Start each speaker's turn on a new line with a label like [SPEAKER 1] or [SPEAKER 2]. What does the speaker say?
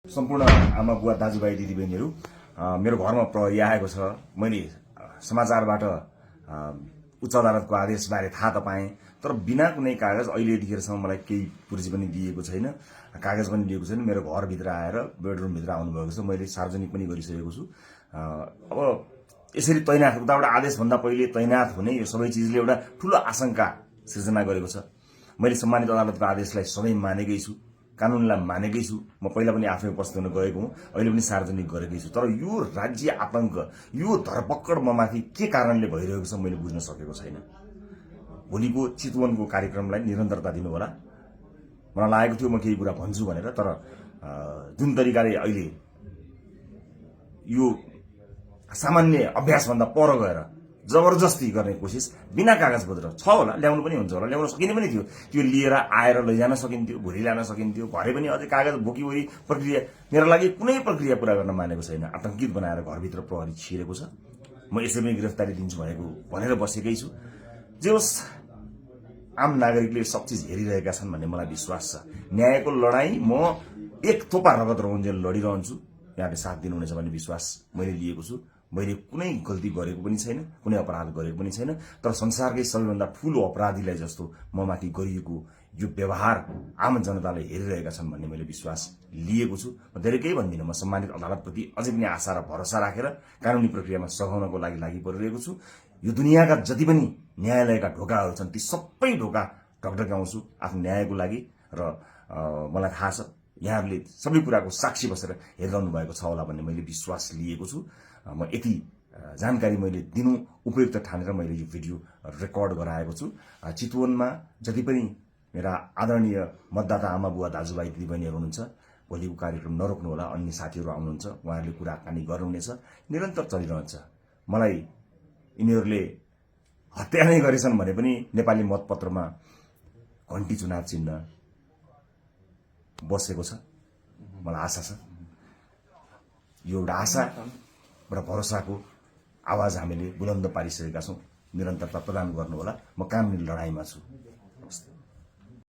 [SPEAKER 1] सम्पूर्ण आमा बुवा दाजुभाइ दिदीबहिनीहरू मेरो घरमा प्रहरी आएको छ। मैले समाचारबाट उच्च अदालतको आदेशबारे थाहा त पाएँ, तर बिना कुनै कागज अहिले यतिखेरसम्म मलाई केही पुर्जी पनि दिएको छैन, कागज पनि दिएको छैन। मेरो घरभित्र आएर बेडरुमभित्र आउनुभएको छ, मैले सार्वजनिक पनि गरिसकेको छु। अब यसरी तैनाथ उताबाट आदेशभन्दा पहिले तैनाथ हुने यो सबै चिजले एउटा ठूलो आशंका सिर्जना गरेको छ। मैले सम्मानित अदालतको आदेशलाई सधैँ मानेकै छु, कानूनलाई मानेकै छु। म पहिला पनि आफै उपस्थित हुन गएको हुँ, अहिले पनि सार्वजनिक गरेकै छु। तर यो राज्य आतंक, यो धरपकड ममाथि के कारणले भइरहेको छ मैले बुझ्न सकेको छैन। भोलिको चितवनको कार्यक्रमलाई निरन्तरता दिनु होला। मलाई लागेको थियो म केही कुरा भन्छु भनेर, तर जुन तरिकाले अहिले यो सामान्य अभ्यासभन्दा पर गएर जबरजस्ती गर्ने कोसिस बिना कागजपत्र छ होला, ल्याउनु पनि हुन्छ होला, ल्याउन सकिने पनि थियो। त्यो लिएर आएर लैजान सकिन्थ्यो, भोलि ल्याउन सकिन्थ्यो। घरै पनि अझै कागज बोकीवरी प्रक्रिया मेरो लागि कुनै प्रक्रिया पूरा गर्न मानेको छैन। आतंकित बनाएर घरभित्र प्रहरी छिरेको छ। म यसै पनि गिरफ्तारी दिन्छु भनेर बसेकै छु। जे होस्, आम नागरिकले सब चिज हेरिरहेका छन् भन्ने मलाई विश्वास छ। न्यायको लडाईँ म एक थोपा रगत रहुन्जेल लडिरहन्छु। यहाँले साथ दिनुहुनेछ भन्ने विश्वास मैले लिएको छु। मैले कुनै गल्ती गरेको पनि छैन, कुनै अपराध गरेको पनि छैन, तर संसारकै सबैभन्दा ठूलो अपराधीलाई जस्तो ममाथि गरिएको यो व्यवहार आम जनताले हेरिरहेका छन् भन्ने मैले विश्वास लिएको छु। म धेरै केही भन्दिनँ। म सम्मानित अदालतप्रति अझै पनि आशा र भरोसा राखेर कानुनी प्रक्रियामा सघाउनको लागि परिरहेको छु। यो दुनियाँका जति पनि न्यायालयका ढोकाहरू छन्, ती सबै ढोका ढकढक्याउँछु आफ्नो न्यायको लागि। र मलाई थाहा छ यहाँहरूले सबै कुराको साक्षी बसेर हेरिरहनु भएको छ होला भन्ने मैले विश्वास लिएको छु। म यति जानकारी मैले दिनु उपयुक्त ठानेर मैले यो भिडियो रेकर्ड गराएको छु। चितवनमा जति पनि मेरा आदरणीय मतदाता आमा बुवा दाजुभाइ दिदीबहिनीहरू हुनुहुन्छ, भोलिको कार्यक्रम नरोक्नु होला। अन्य साथीहरू आउनुहुन्छ, उहाँहरूले कुराकानी गर्नुहुनेछ, निरन्तर चलिरहन्छ। मलाई यिनीहरूले हत्या नै गरेछन् भने पनि नेपाली मतपत्रमा घण्टी चुनाव चिन्ह बसेको छ। मलाई आशा छ, यो एउटा आशा र भरोसाको आवाज हामीले बुलन्द पारिसकेका छौँ। निरन्तरता प्रदान गर्नुहोला। म कानुनी लडाईँमा छु।